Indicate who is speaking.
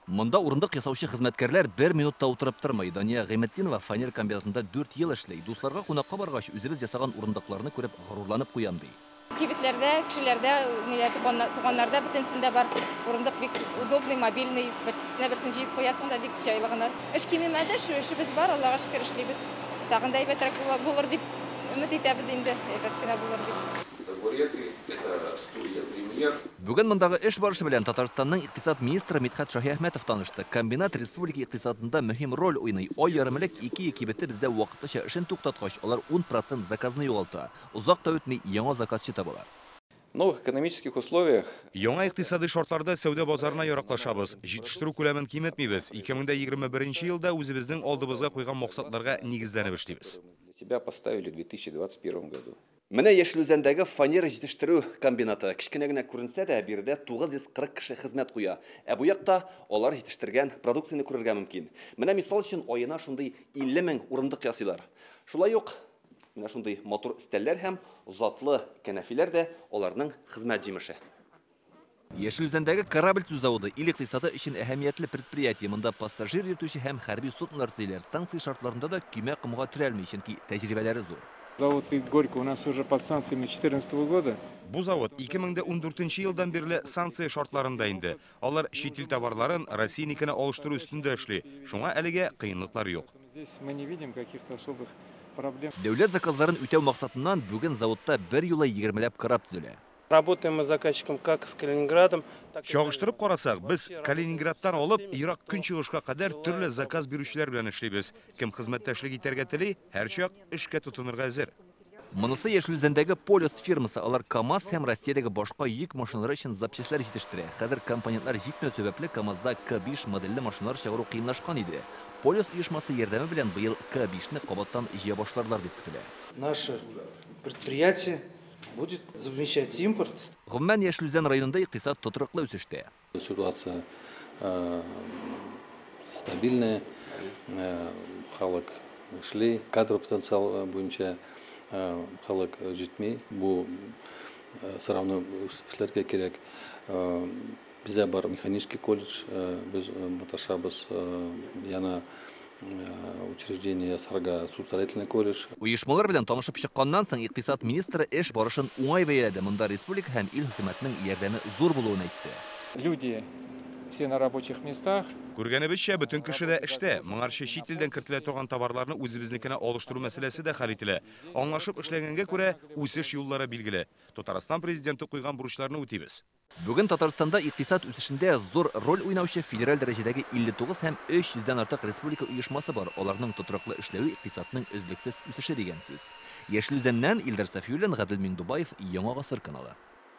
Speaker 1: Монда урындык ясаучы хезмәткәрләр бер минут та утырып тормый. Дания Гыйметдинова фанер комбинатында 4 ел эшли. Дусларга кунакка баргач, үзебез ясаган урындыкларны күреп горурланып куям, ди.
Speaker 2: Кибетләрдә, кешеләрдә, ниләр туганнарда бөтенсендә бар. Урындык бик удобный, мобильный, берсенә берсен җыеп куясың да бик җайлы гына. Эш кимемәде, шу эшебез бар, Аллага шөкер эшлибез. Тагын да әйбәтрәк булыр дип өмет итәбез инде, әйбәт кенә булыр дип.
Speaker 3: Табуреты, это стулья премьер.
Speaker 1: Бүген мондагы эш барышы белән Татарстанның икътисад министры Мидхәт Шаһиәхмәтов танышты. Комбинат республика икътисадында мөһим роль уйный. Ай ярым элек ике кибете бездә вакытлыча эшен туктаткач, алар 10% заказны югалта. Озак та үтми, яңа заказчы табалар.
Speaker 3: В новых экономических условиях
Speaker 4: Яңа икътисади шартларда сәүдә базарына яраклашабыз. Җитештерү күләмен киметмибез. 2021 елда үзебезнең алдыбызга куйган максатларга нигезләнеп эшлибез.
Speaker 3: для себя поставили в 2021 году.
Speaker 1: Менә Яшел Үзәндәге фанера җитештерү комбинаты. Кечкенә генә күренсә дә, биредә 940 кеше хезмәт куя. Ә бу якта алар җитештергән продукцияне күрергә мөмкин. Менә мисал өчен аена шундый 50 мең урындык ясыйлар. Шулай ук менә шундый матур өстәлләр һәм затлы кәнәфиләр дә аларның хезмәт җимеше. Яшел Үзәндәге корабль төзү заводы ил икътисады өчен әһәмиятле предприятие. Монда пассажир йөртүче һәм хәрби суднолар төзиләр. Санкция шартларында да көймә комга терәлми, чөнки тәҗрибәләре зур.
Speaker 5: Завод Горького у нас уже под санкциями 2014 года.
Speaker 4: Бу завод 2014 елдан бирле санкция шартларында инде. Алар чит ил товарларын Россиянекенә алыштыру өстендә эшли. Шуңа әлегә кыенлыклар юк.
Speaker 5: Здесь мы не видим каких-то особых проблем.
Speaker 1: Дәүләт заказларын үтәү максатыннан бүген заводта бер юлы 20ләп кораб төзелә.
Speaker 6: Работаем мы с заказчиком как с Калининградом, так и
Speaker 4: Чагыштырып карасак, без Калининградтан алып Ерак Көнчыгышка кадәр төрле заказ бирүчеләр белән эшлибез. Кем хезмәттәшлек итәргә тели, һәрчак эшкә тотынырга әзер.
Speaker 1: Монысы Яшел Үзәндәге Полюс фирмасы. Алар КАМАЗ һәм Россиядәге башка йөк машиналары өчен запчастьлар җитештерә. Хәзер компонентлар җитмәү сәбәпле КАМАЗда К5 модельле машиналар чыгару кыенлашкан иде. Полюс оешмасы ярдәме белән быел К5-не кабаттан җыя башларлар дип көтелә.
Speaker 6: Наше предприятие будет замещать импорт.
Speaker 1: Гомумән, Яшел Үзән районында икътисад тотрыклы үсештә.
Speaker 7: Ситуация стабильная, халык эшли, кадр потенциал буенча халык җитми, бу все равно эшләргә кирәк. Бездә бар механический колледж, без маташабыз яңа учреждение ясарга судостроительный колледж.
Speaker 1: Оешмалар белән танышып чыкканнан соң икътисад министры эш барышын уңай бәяләде. Монда республика һәм ил хөкүмәтенең ярдәме зур булуын әйтте.
Speaker 5: Люди все на рабочих местах.
Speaker 4: Күргәнебезчә, бөтен кеше дә эштә. Моңарчы чит илдән кертелә торган товарларны үзебезнекенә алыштыру мәсьәләсе дә хәл ителә. Аңлашып эшләгәнгә күрә үсеш юллары билгеле. Татарстан президенты куйган бурычларны үтибез.
Speaker 1: Бүген Татарстанда икътисад үсешендә зур роль уйнаучы федераль дәрәҗәдәге 59 һәм 300дән артык республика оешмасы бар. Аларның тотрыклы эшләве икътисадның өзлексез үсеше дигән сүз. Яшел Үзәннән Илдар Сафиуллин, Гадел Миндубаев, Яңа Гасыр каналы.